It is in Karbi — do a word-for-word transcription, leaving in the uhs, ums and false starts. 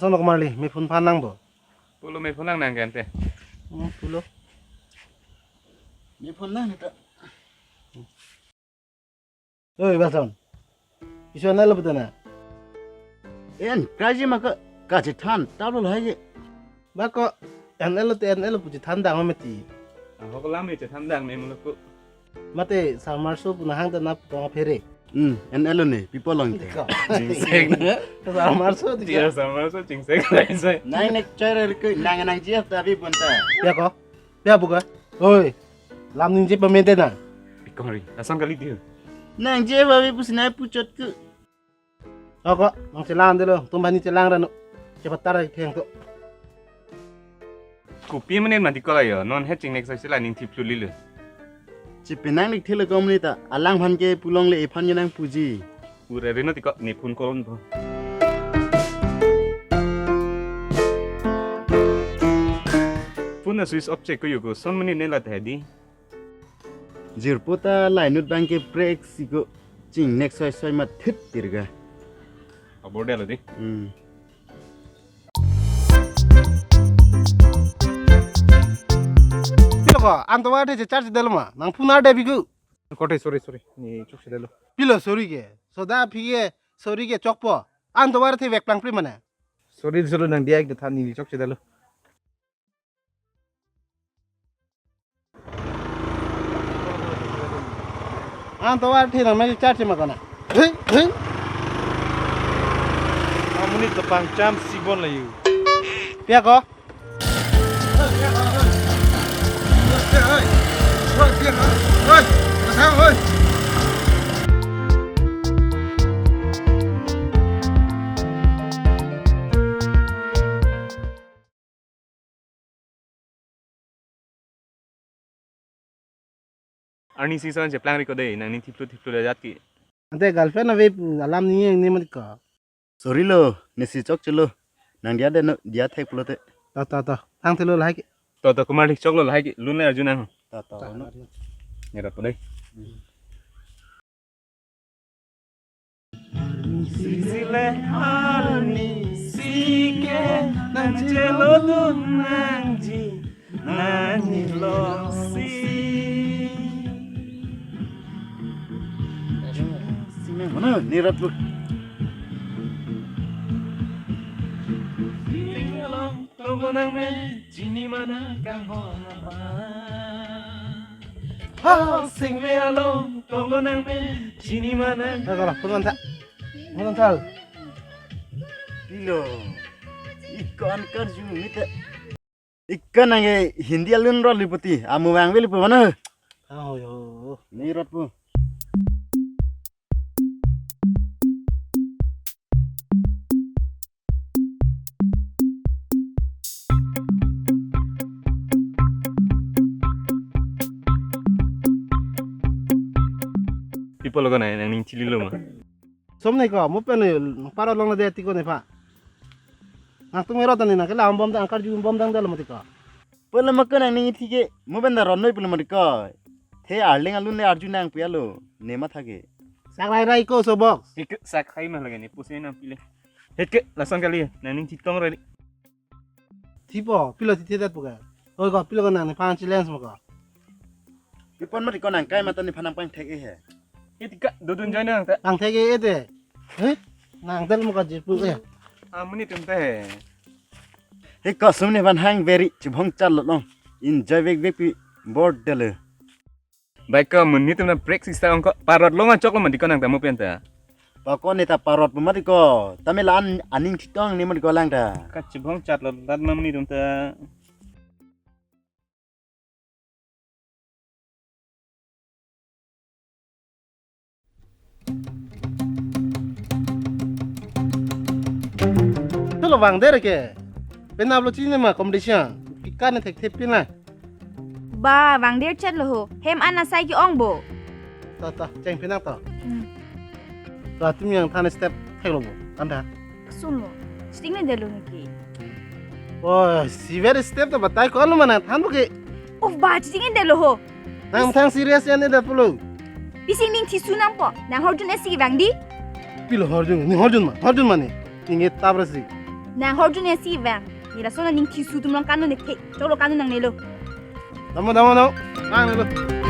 Sono Kumar li, me phone phan nangpo. Pulo me phone lang nang kente. Hmm, pulo. Me phone lang neta. Oi, Bason. Isu N L lo puta na. En, kaji maka kachethan, talo lahai ke. Bako, N L lo te N L lo pu chethan dang mati. Ahok lam ye chethan dang me muluk ko. Mate, Samarso pu nahang ta nap tong phere. Hmm, N L lo ne, people long te. Dikha. Jingsek na. Samarso dikha. Dia Samarso jingsek na isai. Nang nek chai re ke, nang nangji ta abi bonta. Ya ko? Ya buka. Oi. Lam ningje pamente na. Ikong ri. Asam kali dia. Nangji abi pusi nai puchot ke. Ako, nangchelang delo, tum bani chelang rano. Cepat tarai theng to. Kopi menit mati ko la yo, non he chingnek sai sila ning thip luli lo. Chepenang nik thilo kom neta, alangphan ke pulongle ephan ngenang puji. Ure reno tiko ne phone call on po. Phone na switch off check ko yo ko, son menit ne la tadi. Jirpo ta lainut bang ke prek si ko chingnek soi soi mat thit tirga. Abor delo di. Hmm. Pilo ko, antovar the charge delo ma, nang phone ar de bigu. Kote, sorry, sorry. Ne chokche delo. Pilo sorry ke, soda phi ke sorry ke chokpo. Antovar the vek plang pri mane. Sorry, sorry, nang diak de than ne chokche delo. Antovar the nang me charge ma kana. Hei, hei. Amonit ta pangcham sibon la yu. Pia ko? Arni si son cheplang ri ko de, nang ning thiplu thiplu la jat ki. Ante girlfriend ave pu alam ni ne mat ko. Sorry lo, ne si chokche lo. Nang dia de no, dia thek pulote. To, to, to. Thang thelo lahai ki. To, to, Kumar lik choklo lahai ki. Lun le arju nang. To, to, no. Nera po de. Sisile arni si ke nang chelo dun nangji nangni lo si. Sing nang mana ni rat bu. Sing along tonggo nang me chini mana kanghon apa. Ha, sing me along tonggo nang me chini mana. Kalau pun mantap. Pun mantap. Pilo. Ikon karju mita. Ikon nang ke Hindi alun rot liputi. Amu wang beli pu mana? Ah, yo. Ni rot pu. People logo na nang ning chili lo ma. Som nai ko, mo pen nai, parot long na de tiko ne pha. Nang tum erot ani na ke la bom dang karju bom dang dalo mati ko. Pele ma ke nang ning thike, mo pen da ron noi pele mati ko. The arleng alun le arju nang pia lo, ne ma thake. Sak rai rai ko so box. Hik sak hai ma lagi ne pusi nang pile. Hik lason kali, nang ning thitong rai. Thipo, pilo thi thi dat puka. Oi ko, pilo ko nang ne phan challenge mo ko. Pipon mati ko nang kai mata ne phan nang pang thek e he. Itika dodun join nang ta. Pang thek e te. He? Nang tel mo ko jipu e. Amonit tum ta he. He ko sum ne phan hang very chibhong chal lo long. Enjoy vek vek pi board dele. Bai ko amonit tum na break sista ong ko parot lo ma chok lo mati ko nang ta mo pen ta. Pako ne ta parot pu mati ko. Tame la an aning thitong ne mati ko lang ta. Ka chibhong chat lo dat ma amonit tum ta. Tolo vangder ke. Penap lo chini ma competition. Kikan ne thek thep pina. Ba, vangder chat lo ho. Hem an asai ke-ong bo. Ta ta, cheng pina ta. Hmm. Ta tum yang than step thek lo bo. Anta. Sun lo. Chiting ne delo ne ki. Oh, si very step ta batai ko anu mana than bo ke. Oh, ba, chiting ne delo ho. Nang thang serious ya ne da pulo. Pisi ning thisu nangpo. Nang horjun esi vangdi. Pilo horjun, ni horjun ma, horjun ma ni. Ning e tabra si. Nang horjun ya si vang. Nila sona ning thisu atum along kanun ne thek. Cholo kanun nangnelo. Damo, damo, damo. Nangnelo.